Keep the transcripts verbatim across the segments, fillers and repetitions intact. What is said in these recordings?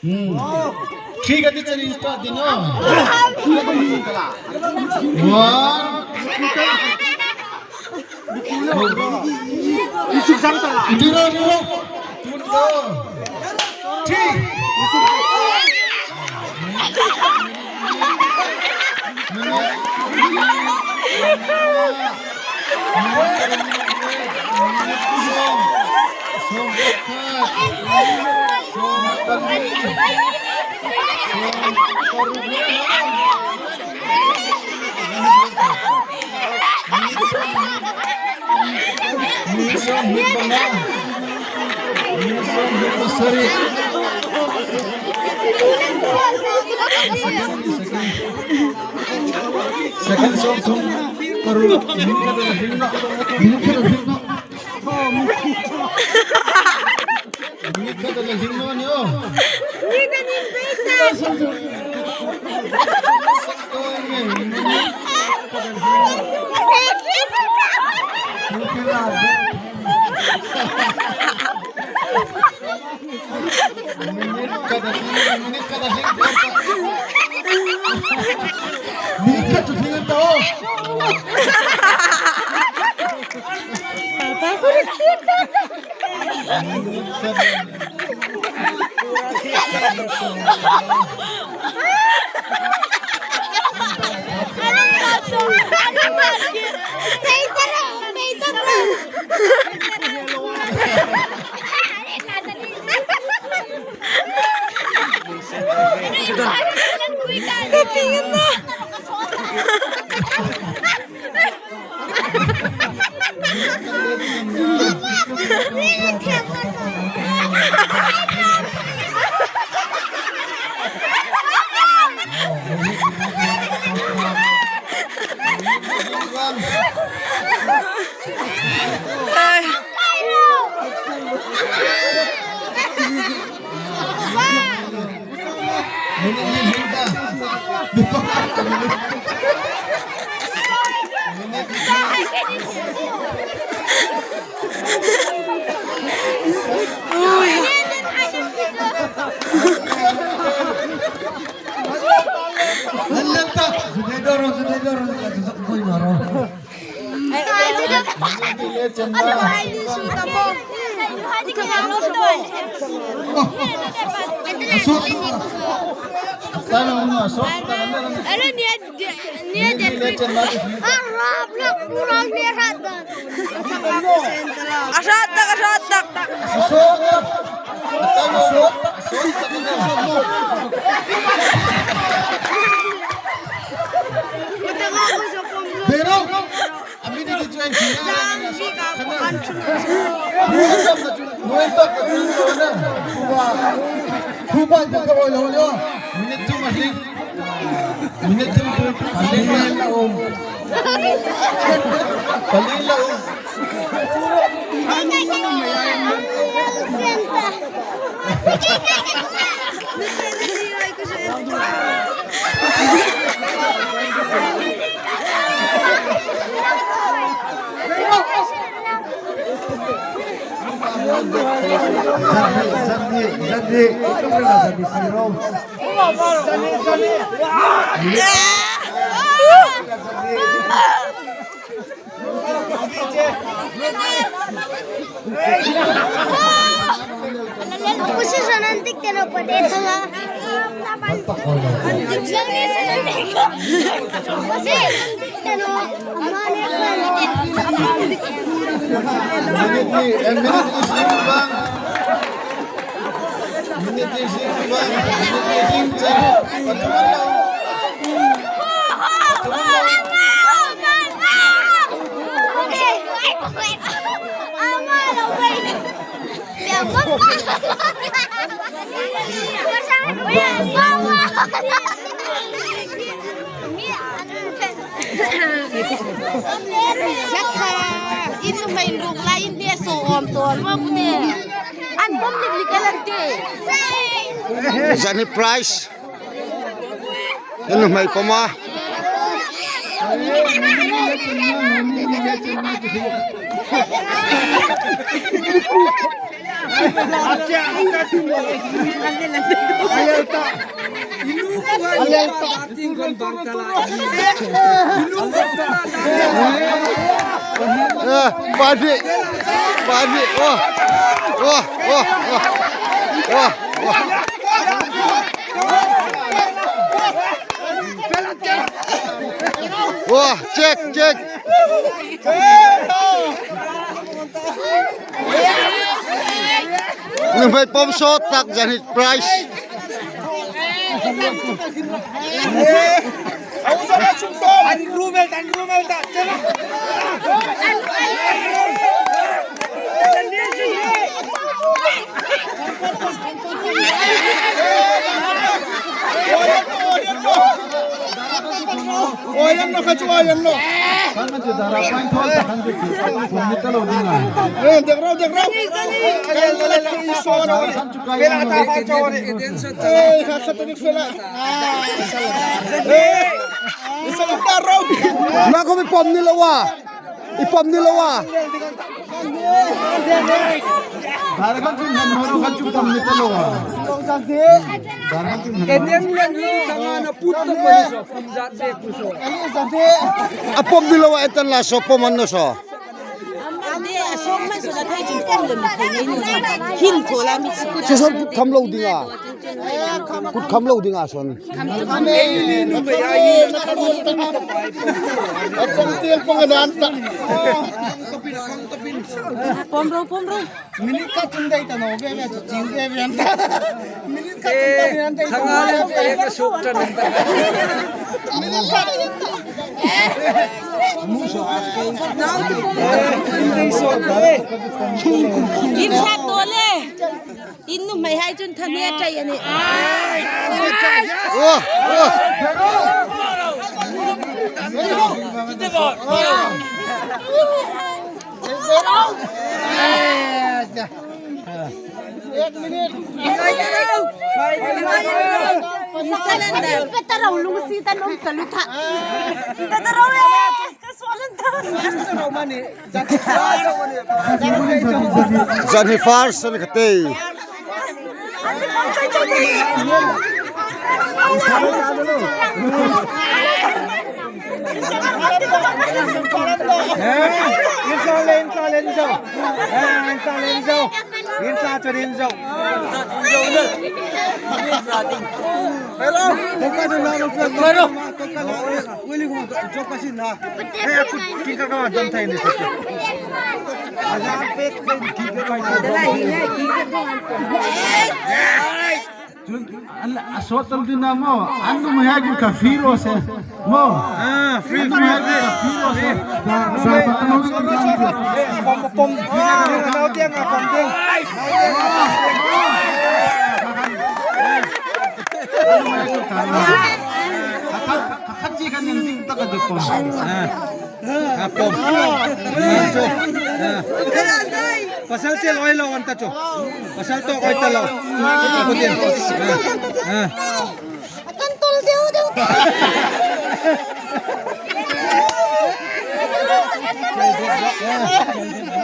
Hmm. Three ka ti chun start ding a. One. Zero, zero. Two, two. Three. Minute sawm hni panga. Minute sawm hni pasari. Second sawmthum paruk. Minute khat a hring naw. Minute khat a hring naw. Minute khat a hring naw ni aw. Minute khat a hring, minute khat a hring. Minute khat a hring ta. Minute ni hring ta. Minute ni hring. Ui. Lal, lal ta. Zunai dor, zunai dor, zunai dor. A hrat tak, a hrat tak. Bero. A minute chu an thina. Nuoi tak ka tu na. Kuba. Kuba ka ka oi lo lo. Minute thum a hring. Minute thum tu. Pali la um. Pali la um. Opposition an dik te no pade thanga. Minute ni, eh, minute ni hring vang. Minute ni hring vang. Minute ni hring chang. Pathum an lo. Pathum an lo. Yak kha, in nuhmei ruk la in de so om to lo ku de. An bom lik lik a lan te. Zani prize. In nuhmei poma. Eh, pahni, pahni, oh, oh, oh, oh, oh. Oh, check, check. Nuhmei pawm sawt tak zan hi prize. An rumel, an rumel ta. Oyan no kha chu, oyan no. Eh, dek ro, dek ro. Eh, kha kha ta dik fela. Eh, isa ta ro. Na ko mi pawm ni lo wa. I pawm ni lo a. Dar khan chun han hmang khan chu pawm ni ta lo a. Dar khan chun han hmang. Eden len ni ta nga na put ta ko ni so, pum zat be ku so. A pawm ni lo a, etan la so pawm an naw so. Ande a so man so da thai chun pawm lo mi thei ni. Hin tho la mi si ku. Chu son kut kham lo ding a. Kut kham lo ding a son. Pawm ro, pawm ro. Minute khat chun dai ta naw ve ve, chu chieng ve ve an ta. Minute khat chun dai an ta. Thanga le ka suk ta ning ta. Minute khat. In sa to le. In nuhmei hai chun thang e tai a nih. Ua, ua. Ek minute. Petarau lungsi ta nong kalu tha. Petarau e. Zan hi first an ka tei. Eh, in sa le, in sa le, in sa. Eh, in sa le, in sa. In sa chun in sa. Hello. Hello. Chun, an, a sawt tal ding a maw, an nuhmei hai kha free raw se. Maw. Ah, free, free, free. Free raw se. Pawm, pawm. Nau tieng a pawm tieng. Khat, khat chi khan ning ding taka duk pawm. Ah. A pawm. Ah. Pasal chel oi lo an ta chu. Pasal to oi ta lo. Kutin. Ah. Ah. Kan tol deu deu.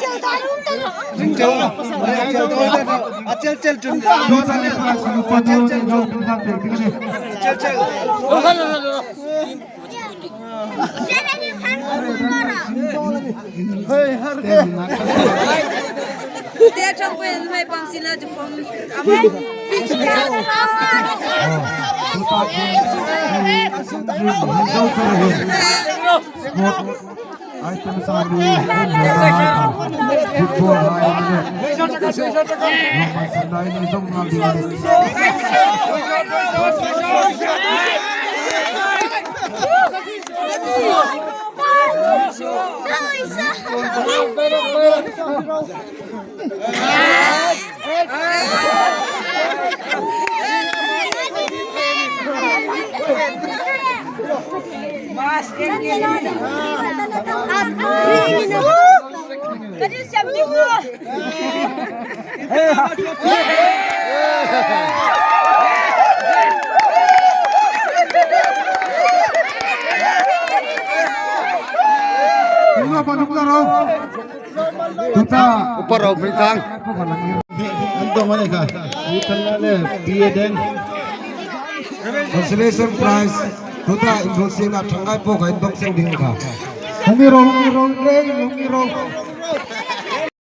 Chel ta lum ta lo. Chel. A chel chel chun. Chel chel. Te chang pui mai pam sila chu pam. Amai. Item sami, football hai, Roman Sandai ni zong ngal ding. Tuta. Upa Rohmingthang. An dong mani ka. Utan la le, P A Deng. Consolation prize, tuta inbuotsai na ṭhangkai po kha inbawk seng ding kha. Hung i ro, hung i ro, hung i ro.